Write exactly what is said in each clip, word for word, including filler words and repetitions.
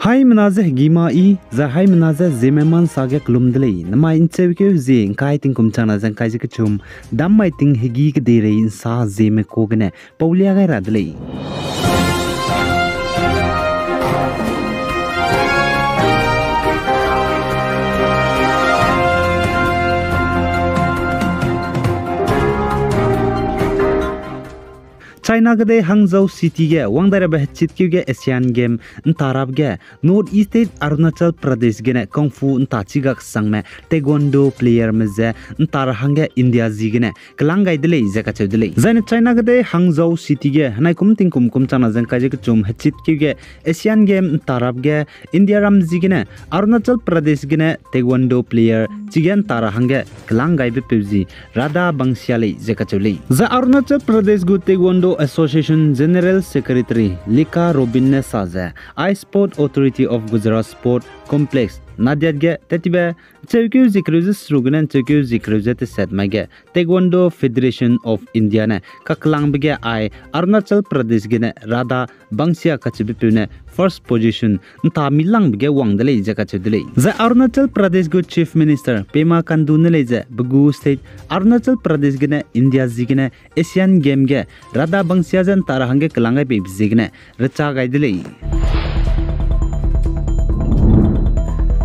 Haimena ze hegî ma i, zai haimena ze Zeme ma ’nsa ge kelum de lei. Namai ’ncheukeu zie ’ngkai tingkum changna ze ’ngkai ze kechum, dam mai ting hegî kedeirei ’nsa Zeme ka gene paulia gai ra de lei. China kedei Hangzhou City ge wang dai rabe hechitkeu ge Asian Game ’nta rabe ge North East State Arunachal Pradesh gene Kung Fu ’nta chigak sangme Taekwondo playerme ze ’nta ra hangge India ziegene kelang gai de lei ze kacheu de lei. Zaine China kedei Hangzhou City ge henai kum tingkum kum changna ze ’ngkai ze kechum hechitkeu ge Asian Game ’nta rabe ge India ram ziegene Arunachal Pradesh gene Taekwondo player chige ’nta ra hangge kelang gaibe peu zi Radha Bangsia lei ze kacheu lei. Zai Arunachal Pradesh gu Taekwondo Association General Secretary Lika Robin ne sa ze, I Sport Authority of Gujarat Sport Complex, Nadiad ge tattibe ’ncheukeu zie kereu ze seruk gene ’ncheukeu zie kereu ze teset mai ge Taekwondo Federation of India ne kakelangbe ge ai Arunachal Pradesh gene Radha Bangsia kacheube peu ne first position ’nta milangbe ge wang de lei ze kacheu de lei. Zai Arunachal Pradesh gu Chief Minister Pema Khandu ne lei ze pe gu state Arunachal Pradesh gene India ziegene Asian Game ge Radha Bangsia ze ’nta ra hangge kelang gai beibe ziegene recha gai de lei.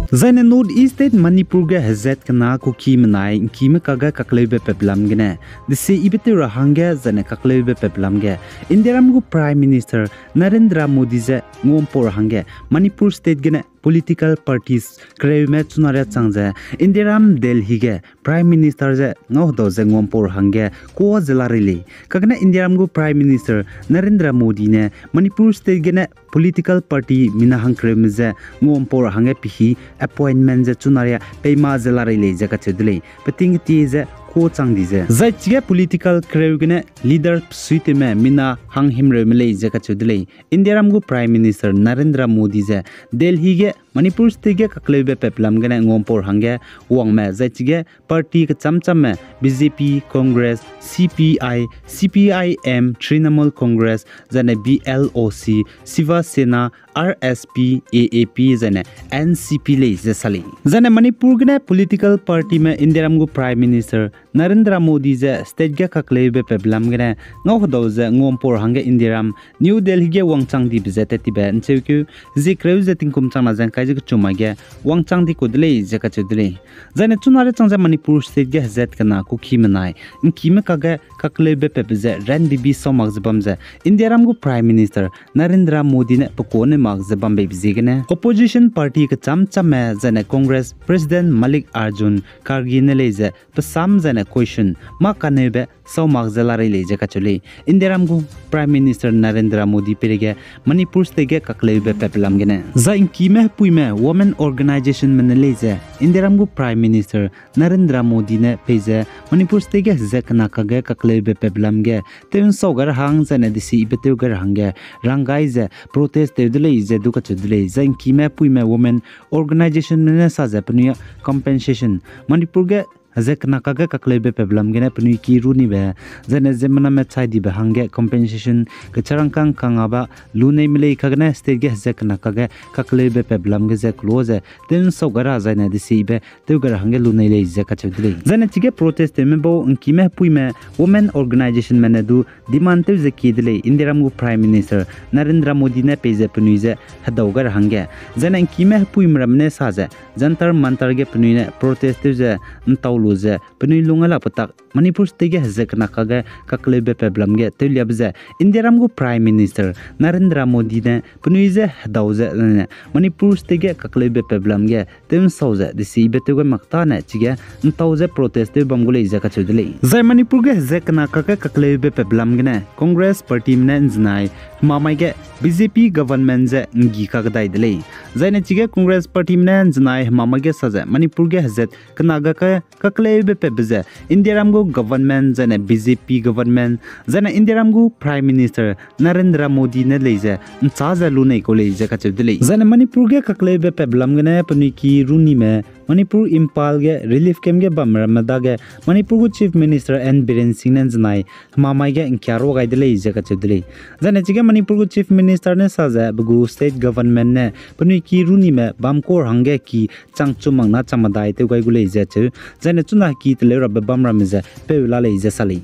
Zaine North East State Manipur ge hezat kena Kuki menai ’ngkime kage kakleube pepelam gene desi ibe tew ra hangge zaine kakleube pepelam ge Indiaram gu Prime Minister Narendra Modi ze nguampau ra hangge Manipur State gene political parties kereume chuna riâ chang ze Indiaram Delhi ge Prime Minister ze ngau hedau ze nguampau ra hangge kua ze la rei lei. Kagene Indiaram gu Prime Minister Narendra Modi ne Manipur State gene political party mina hangkereume ze nguampau ra hangge pehî appointment ze chuna riâ peima ze la rei lei ze kacheu de lei. Peting ketie ze kua chang di ze. Zai chige political kereu gene leader pesuitewme mina hanghimreume lei ze kacheu de lei. Indiaram gu Prime Minister Narendra Modi ze Delhi ge Manipur State ge kakleube pepelam gene nguampau ra hangge wangme zai chige party kechâm châmme B J P, Congress, C P I, C P I M, Trinamool Congress, zaine B L O C, Shiva Sena, R S P, A A P, zaine N C P lei ze sa lei. Zaine Manipur gene political partyme Indiaram gu Prime Minister Narendra Modi ze state ge kakleube pepelam gene ngau hedau ze nguampau ra hangge Indiaram New Delhi ge wangchang dibe ze tattibe ’ncheukeu zie kereu ze tingkum changna ze ’ngkai ze kechum mai ge wangchang di ku de lei ze kacheu de lei. Zaine chuna riâ chang ze Manipur State ge hezat kena Kuki menai ’ngkime kage kakleube pepe ze ranbibi sau mak ze bam ze Indiaram gu Prime Minister Narendra Modi ne pekuâ ne mak ze bam beibe ziegene opposition party kechâm châmme zaine Congress President Mallikarjun Kharge ne lei ze pe sam zaine question mâ kaneube sau mak ze la rei lei ze kacheu lei. Indiaram gu Prime Minister Narendra Modi peireige Manipur State ge kakleube pepelam gene. Zai ’ngkime hepuime women organizationme ne lei ze Indiaram gu Prime Minister Narendra Modi ne peize Manipur State ge hezat kena kage kakleube pepelam ge tew ’nsau gai ra hang zaine desi ibe tew gai ra hangge ranggai ze protest tew de lei ze du kacheu de lei. Zai ’ngkime hepuime women organizationme ne sa ze penui compensation Manipur ge hezat kena kage kakleube pepelam gene penui ki runibe zaine ziemmename chai dibe hangge compensation kecharangkâng kangaba luneime lei kagene state ge hezat kena kage kakleube pepelam ge ze kelo ze tew ’nsau gai ra zaine desibe tew gai ra hangge lunei lei ze kacheu de lei. Zaine chige protest tewme bau ’ngkime hepuime women organizationme ne du demand tew ze kie de lei Indiaram gu Prime Minister Narendra Modi ne peize penui ze hedau gai ra hangge. Zaine ’ngkime hepuime ramme ne sa ze Jantar Mantar ge penui ne protest tew ze ’ntau lu ze penui lung a lak petak Manipur State ge hezat kena kage kakleube pepelam ge tewliabe ze Indiaram gu Prime Minister Narendra Modi ne penui ze hedau ze ne Manipur State ge kakleube pepelam ge tew ’nsau ze desibe tew gai mak tâne chige ’ntau ze protest tew bam gu lei ze kacheu de lei. Zai Manipur ge hezat kena kage kakleube pepelam gene Congress partyme ne ’nzenai hemamai ge B J P government ze ’nggi kakdai de lei. Zaine chige Congress partyme ne ’nzenai hemamai ge sa ze Manipur ge hezat kena kage kakleube pepe ze Indiaram gu government zaine B J P government zaine Indiaram gu Prime Minister Narendra Modi ne lei ze ’nchâ ze lunei kau lei ze kacheu de lei. Zaine Manipur ge kakleube pepelam gene penui ki runime Manipur Imphal ge relief camp ge bam ramme dage Manipur gu Chief Minister N Biren Singh ne ’nzenai hemamai ge ’ngkia rua gai de lei ze kacheu de lei. Zaine chige Manipur gu Chief Minister ne sa ze pe gu state government ne penui ki runime bam kur hangge ki chang chu mak na chang medai tew gai gu lei ze cheu. Zaine chuna ki teleu rabe bam ramme ze peu la lei ze sa lei.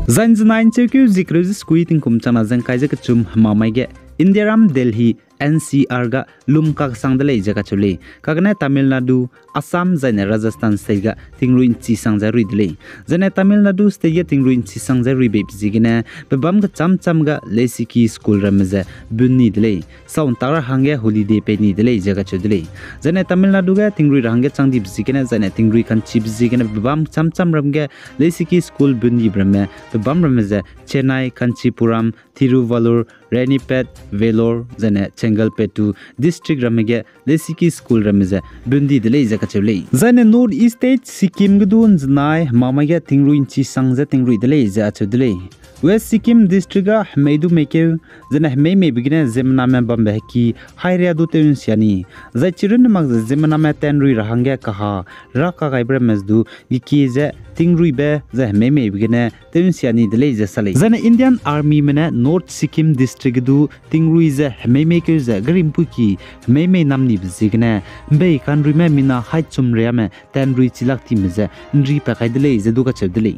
Zai ’nzenai ’ncheukeu zie kereu ze sekui tingkum changna ze ’ngkai ze kechum hemamai ge Indiaram Delhi N C R ga lum kaksang de lei ze kacheu lei. Kagene Tamil Nadu, Assam zaine Rajasthan state ga tingrui ’nchisang ze rui de lei. Zaine Tamil Nadu state ge tingrui ’nchisang ze rui beibe ziegene pe bam kecham cham ga leisiki school ramme ze bun ni de lei. Sau ’ntak ra hangge holiday pei ni de lei ze kacheu de lei. Zaine Tamil Nadu ge tingrui ra hangge chang dibe ziegene zaine tingrui kanchibe ziegene pe bam kecham cham ram ge leisiki school bun nibe ramme pe bam ramme ze Chennai, Kanchipuram, Tiruvallur, Ranipet, Vellore, zaine Chengalpattu district ramme ge leisiki school ramme ze bun di de lei ze kacheu lei. Zaine North East State Sikkim ge du ’nzenai hemamai ge tingrui ’nchisang ze tingrui de lei ze acheu de lei. West Sikkim district ga hemei du meikeu, zaine hemei meibe gene ziemmename bambe heki hairia du tew ’nsia ni. Zai chirunne mak ze ziemmename tenrui ra hangge kaha ra kagaibe ramme ze du gekie ze tingruibe zai hemei meibe gene tew ’nsia ni de lei ze sa lei. Zaine Indian Armyme ne North Sikkim district ge du tingrui ze hemei meikeu ze gerimpui ki hemei mei nam nibe ziegene ’mbei kanruime mina hai chum riame tenrui chilak time ze ’nri pa kai de lei ze du kacheu de lei.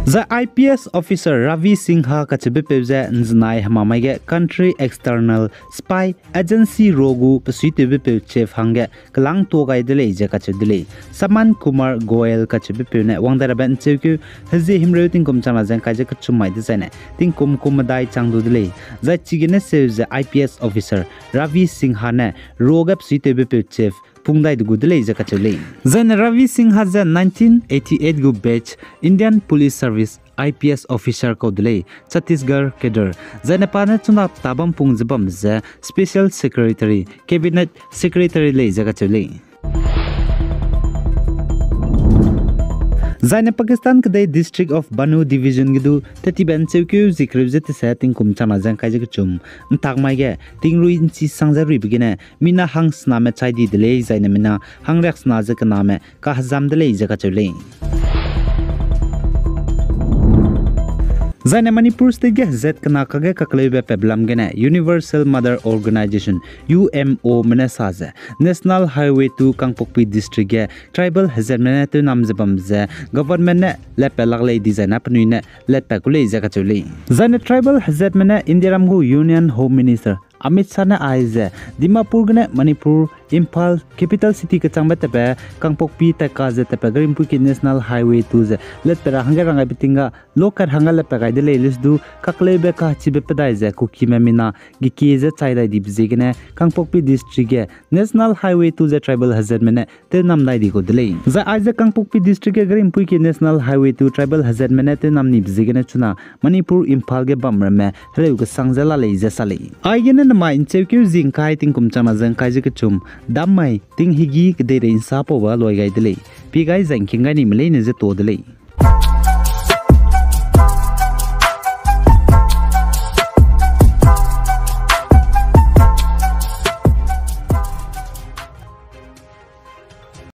Zai I P S officer Ravi Singha kacheubepeu ze ’nzenai hemamai ge Country External Spy Agency, RAW gu besuitewbepeu chief hangge kelâng tuâ gai de lei ze kacheu de lei. Saman Kumar Goel kacheubepeu ne wang dai rabe ’ncheukeu hezie himreu tingkum changna ze ’ngkai ze kechum mai dezaine tingkum kum medai chang du de lei. Zai chigene seu ze I P S officer Ravi Singha ne RAW ge besuitewbepeu chief pung dai de gu de lei ze kacheu lei. Zaine Ravi Singha ze nineteen eighty-eight gu batch Indian Police Service I P S officer kau de lei, Chhattisgarh cadre. Zaine pa ne chuna ta bam pung ze bam ze Special Secretary, Cabinet Secretary lei ze kacheu lei. Zaine Pakistan kedei District of Bannu Division ge du tetibe ’ncheukeu zie kereu ze tese tingkum changna ze ’ngkai ze kechum ’ntak mai ge tingrui ’nchisang ze ruibe gene mina hangsename chai di de lei, zaine mina hangriaksena ze kename kahezam de lei ze kacheu lei. Zaine Manipur State ge hezat kena kage kakleube pebelam gene Universal Mother Organization, U M O me ne sa ze National Highway two Kangpokpi District ge tribal hezatme ne tewnam ze bam ze government ne latpat lak lei dizai na penui ne latpat ku lei ze kacheu lei. Zaine tribal hezatme ne Indiaram gu Union Home Minister Amit Shah ne aize Dimapur gene Manipur, Imphal capital city kechangbe tatbe Kangpokpi taika ze tatbe gerimpui ki National Highway two ze latpat ra hangge ranggaibe ting ga lokat hangge latpat gai de lei lus du kakleube kachibe pedai ze Kukime mina gekie ze chai dai dibe ziegene Kangpokpi District ge National Highway two ze tribal hezatme ne tewnam dai di kau de lei. Zai aize Kangpokpi District ge gerimpui ki National Highway two tribal hezatme ne tewnam nibe ziegene chuna Manipur Imphal ge bam ramme hereu kesang ze la lei ze sa lei. Aigene nemai ’ncheukeu zie ’ngkai tingkum changna ze ’ngkai ze kechum, dam mai ting hegî kedeirei ’nsa paube luai gai de lei. Pie gai zai ’ngking gai nime leine ze tuâ de lei.